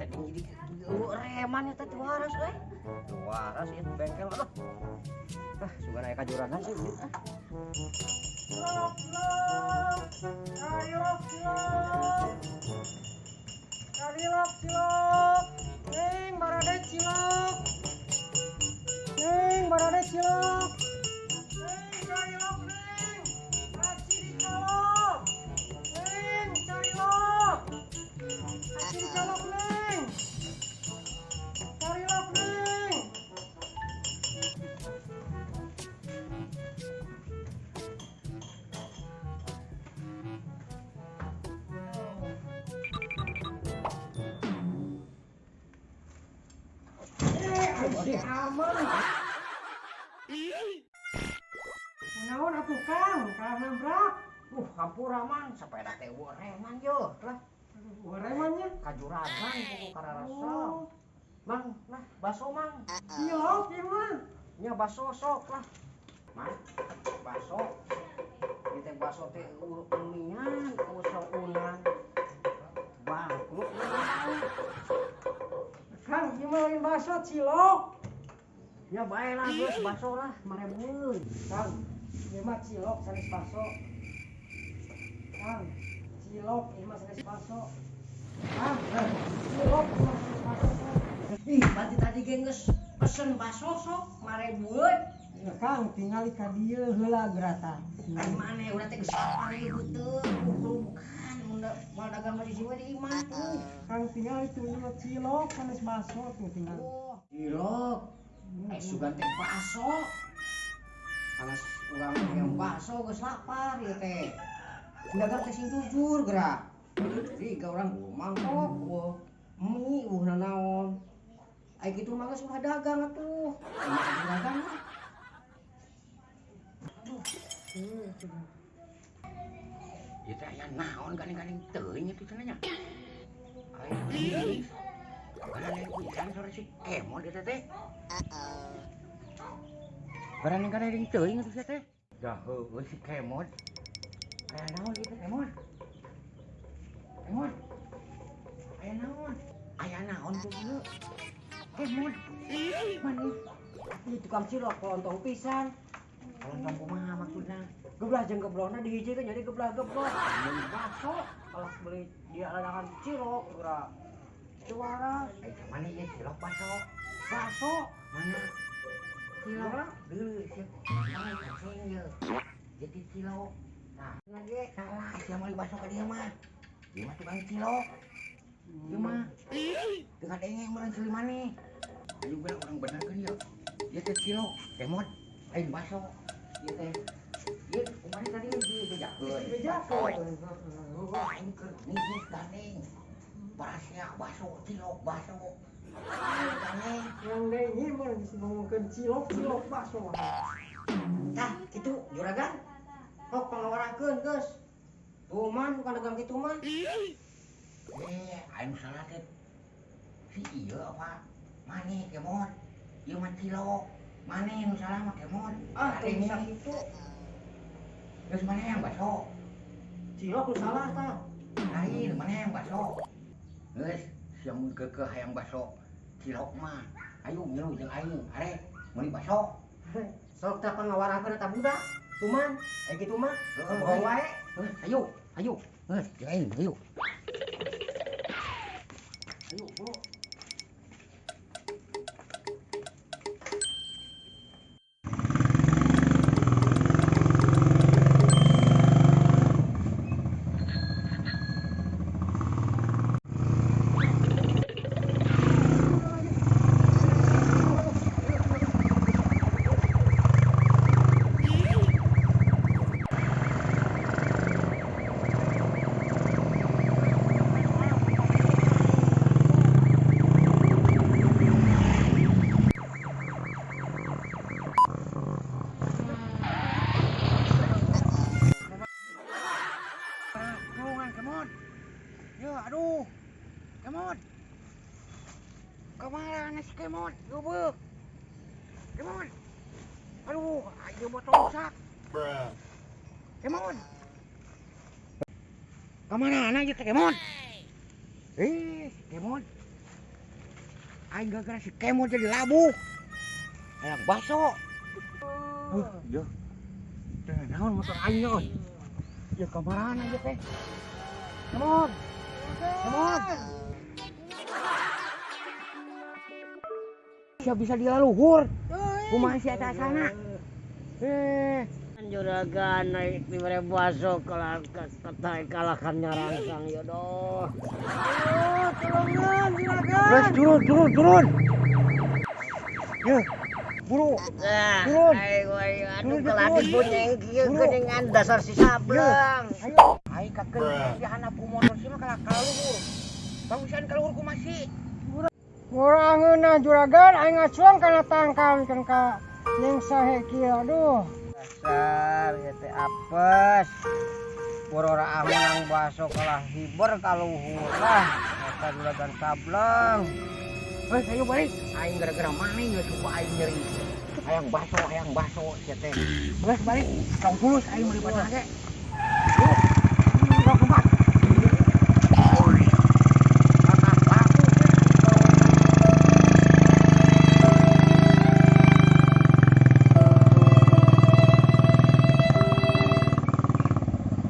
teh jadi reman eta teh waras euy. Waras ieu bengkel aduh. Ah, sugan aya kajurangan sih ieu ah. Cilok, cilok. Cilok, cilok. Cilok, cilok. Neng, barade cilok. Neng, barade cilok. Neng, cilok, neng. Aci dicolok. Neng, cilok. Aci dicolok, neng. Cilok, neng. Si Amang. Kunaon atuh Kang, kalah nabrak. Hampura Mang, sepeda teh eueuh reman yeuh lah. Eueuh reman nya? Kajuragan kuku kararasa. Mang, lah baso Mang. Cilok ieu mah. Nya baso sok lah. Mang, baso. Ieu teh baso teh eueuh mian, eueuh saunan. Bangkrut Kang, ieu mah lain baso cilok. Ya bae lah geus baso lah, marebueun. Kang, ieu mah cilok sanes baso. Kang, cilok ieu mah sanes baso. Kang, cilok ieu mah sanes baso. Ih, berarti tadi ge geus pesen baso sok marebueun. Ya Kang, tingali ka dieu heula gerata. Ai maneh urang teh geus lapar ieu beuteung, bukan mun moal dagang mah di sini di imah tuh. Kang tingali tuh ieu mah cilok sanes baso tuh tingali. Oh, cilok. Sugan teh baso. Alas urang yang baso geus lapar ieu teh. Dagang teh sing jujur geura. Jadi ga urang mangkok eueuh mie eueuh nanaon. Ai kitu mah geus ulah dagang atuh. Kumaha dagang mah. Aduh. Ieu teh aya naon gandeng-gandeng teuing atuh cenah nya. Ai gandeng pisan sore si Kemod eta teh. Gandeng-gandeng teuing atuh sia teh. Dah heueuh si Kemod. Aya naon ieu teh Kemod? Kemod. Aya naon? Aya naon tuh ieu? Kemod. Mana? Ieu tukang cilok lontong pisan. Lontong kumaha maksudna? Geblah jeung geblona dihijikeun jadi geblah-geblok. Beli baso, kalah beli dia ladangan cilok geura. Suara, mana ieu cilok baso? Baso mana? Cilok deuleu sia. Mana ieu? Jadi cilok. Nah, lagi salah sia meuli baso ka dieu mah. Ieu mah tukang cilok. Ieu mah teu kadenge meureun seuli maneh. Ayo bener urang benerkeun ieu. Ieu teh cilok, Kemod, lain baso. Ieu teh ieu kumaha tadi dibejakeun. Dibejakeun. Heuh, aing keur nisnis gandeng. Barasea baso cilok baso. Gandeng. Yang dengi mah geus ngomongkeun cilok cilok baso. Tah, kitu juragan. Sok pangawarahkeun geus. Tuh man bukan dagang kitu mah. Aing salah teh. Si ieu apa? Maneh Kemod. Ieu mah cilok. Maneh nu salah mah Kemod. Ah, teu bisa kitu. Geus maneh yang baso. Cilok nu salah tah. Lain maneh yang baso. Geus sia mun keukeuh hayang baso cilok mah. Ayo ngilu jeung aing, are meuli baso. Sok tah pangawarahkeun eta budak. Tuman, aya kitu mah. Bohong wae. Ayo, ayo. Geus jeung aing, ayo. Ayo, bro. Ya, aduh. Kemod. Kemana si Kemod? Geubeuh. Kemod. Aduh, ayo botol rusak. Bruh. Kemod. Kemana anak ieu teh Kemod? Kemod. Aing gara-gara si Kemot jadi labuh. Hayang baso. Ieu. Teh naon motor aing euy. Ya kamarana ieu teh? Kemot. Kemot. Siap bisa dilaluhur. Kumaha si eta sana? Juragan naik dibere baso kalah kalahkan nyarangsang ya doh. Aduh, tolongan juragan. Terus turun, turun, turun. Yeuh, buru. Turun. Aduh, keladi punya kieu geuningan dasar si sableng. Ayo, aing kakeun di handap ku motor si mah kalah kaluhur. Bagusan kaluhur ku masih. Murah ngeunah juragan aing ngacuang kana tangkal kan ka nyengsa kieu aduh. Dasar ieu teh apes. Borora menang baso kalah hiber kaluhur lah. Eta juragan sableng. Heuh, ayo balik. Aing gara-gara maneh geus suku aing nyeri. Hayang baso sia teh. Geus balik, tong tulus aing meuli batang ge.